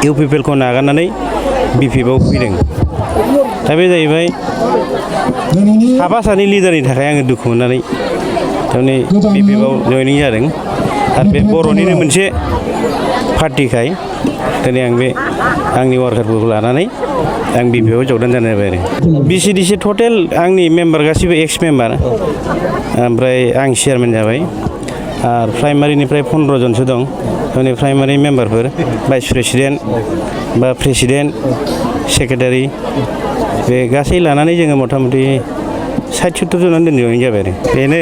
इउपिपिएलखौ नागारनानै बिपिएफआव फैदों। दा बे जाहैबाय साफा सानै लिडारनि थाखाय आङो दुखु मोननानै थारमाने बिपिएफआव जयनिं जादों। आरो बे बर'निनो मोनसे पार्टिखाय दिनै आं बे आंनि वार्कारफोरखौ लानानै आं बिपिएफआव जगदान जानाय जाबाय आरो बिसिडिसि टटेल आंनि मेम्बार गासिबो एक्स मेम्बार, ओमफ्राय आं चेयारमेन जाबाय। आरो प्राइमारिनिफ्राय 15 जनसो दं। माने प्राइमारि मेम्बारफोर, भाइस प्रेसिडेन्ट बा प्रेसिडेन्ट, सेक्रेटारि बे गासै लानानै जोङो मथा मथि 60-70 जनानो जयनिं जाबाय आरो बेनो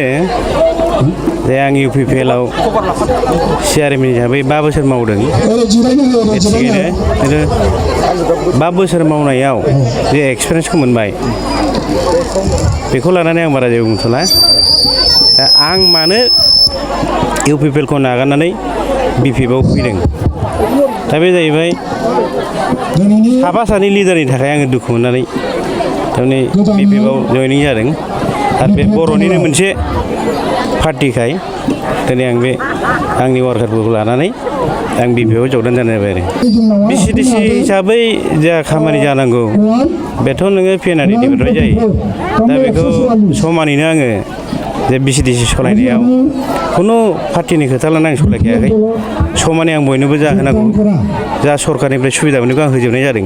जे आं इउपिपिएलआव चेयारमेन हिसाबै 5 बोसोर मावदों। थिगैनो 5 बोसोर मावनायाव जे एक्सपिरियेन्सखौ मोनबाय बेखौ लानानै आं बारा जेबो बुंथ'ला। दा आं मानो इउपिपिएलखौ नागारनानै बिपिएफआव फैदों, दा बे जाहैबाय साफा सानै लिडारनि थाखाय आङो दुखु मोननानै थारमाने बिपिएफआव जयनिं जादों। आरो बे बर'निनो मोनसे पार्टिखाय दिनै आं बे आंनि वार्कारफोरखौ लानानै आं बिपिएफआव जगदान जानाय जाबाय आरो बिसिडिसि हिसाबै जा खामानि जानांगौ बेथ' नोङो पिएनआरडिनिफ्राय जायो। दा बेखौ समानैनो आङो जे बिसिडिसि सालायनायाव खुनु पार्टिनि खोथा लानानै आं सालायखायाखै। समानै आं बयनोबो जाहोनांगौ, जा सरकारनिफ्राय सुबिदा मोननायखौ आं होजोबनाय जादों।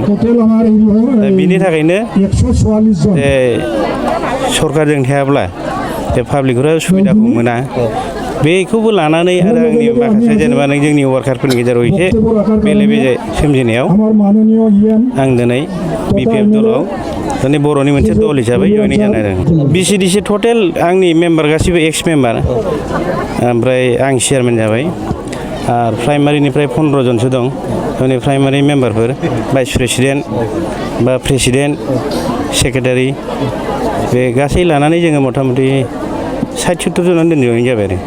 दा बिनि थाखायनो जे सरकारजों थायाब्ला जे पाब्लिकफोरा सुबिदाखौ मोना, बेखौबो लानानै आरो आंनि माखासे जेनेबा नों जोंनि वार्कारफोरनि गेजेराव एसे बेले बेजे सोमजिनायाव आं दिनै बिपिएफ दलाव दिनै बर'नि मोनसे दल हिसाबै जयनिं जानाय जादों। बिसिडिसि टटेल आंनि मेम्बार गासिबो एक्स मेम्बार, ओमफ्राय आं चेयारमेन जाबाय। आरो प्राइमारिनिफ्राय 15 जनसो दं। माने प्राइमारि मेम्बारफोर, भाइस प्रेसिडेन्ट बा प्रेसिडेन्ट, सेक्रेटारि बे गासै लानानै जोङो मथा मथि 60-70 जनानो जयनिं जाबाय आरो